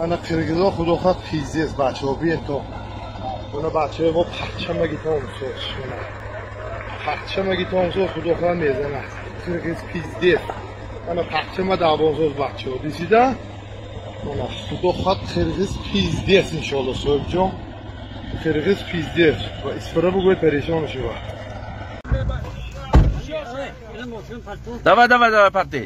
Ана қирғизо худо хоҳад пиздец бачаҳо биен то. Она бачаҳои мо парчамаги томсоз. Парчамаги томсоз худо хоҳад мезанад. Қирғиз пиздец. Ана парчама давонсоз бачаҳо дисида? Ана худо хоҳад қирғиз пиздец иншоалло соҳибҷон. Қирғиз пиздец. Ва исфара бугӯед парешон шава. Давай, давай, давай, парти.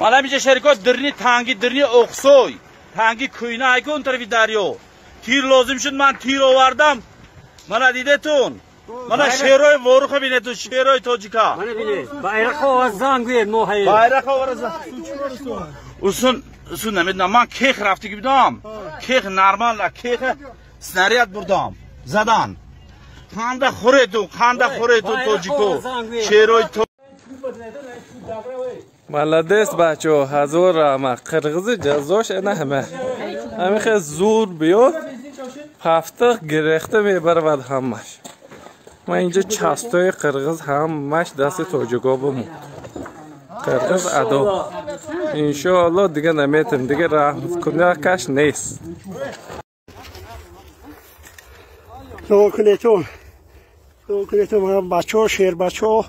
Мана инҷа шерикот дирни танги дирни Оқсой, танги кӯйна айку он тарафи дарё. Тир лозим шуд, ман тир овардам. Мана дидетун. Мана шерои Воруха бинетун, шерои тоҷика. Мана бинед, байрақ оварзан гӯед мо ҳае. Байрақ оварзан. Усун, усун намедонам, ман кех рафтагӣ будам. Кех нормал, кех снаряд бурдам. Задан. Қанда хӯретун, қанда хӯретун тоҷико. Шерои то Молодец бачаҳо, ҳазор раҳмат. Қирғизи ҷазош ана ҳама. Ҳамихе зур биёд, ҳафтиқ гирехта мебарад ҳамаш. Ман инҷа частои қирғиз ҳамаш дасти тоҷико бимонд. Қирғиз адо. Иншоалло дига наметем, дига раҳмкунакаш нест. Дуо кунетон. Дуо кунетон бачаҳо, шербачаҳо.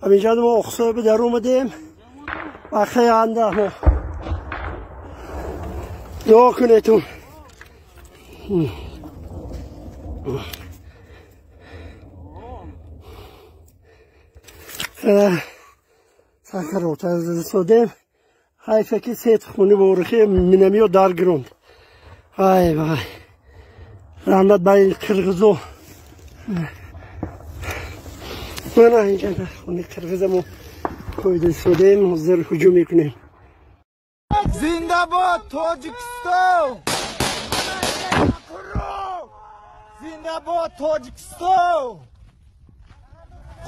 Ҳаминҷа мо Оқсой ба дар омадем. Бахе анда мо. Дуо кунетон. Сакарота содем. Ҳайфа ки сет хуни ворухи минамиё дар гиронд. Ай вай. Раҳмат ба ин қирғизо. Мана инҷа хуни қирғизамо коида содем, ҳозир ҳуҷум мекунем. Зинда бод Тоҷикистон! Зинда бод Тоҷикистон!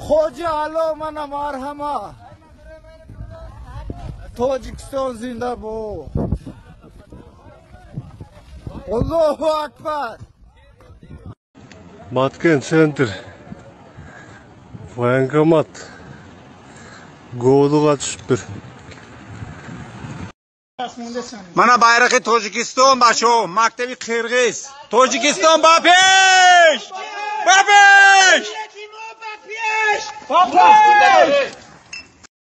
Хоҷа Алло мана марҳама! Тоҷикистон зинда бод! Аллоҳу акбар! Баткен центр. Военкомат. Говдуға түшүптүр. Мана байрақи Тоҷикистон бачаҳо, мактаби қирғиз. Тоҷикистон ба пеш! Ба пеш! Ба пеш!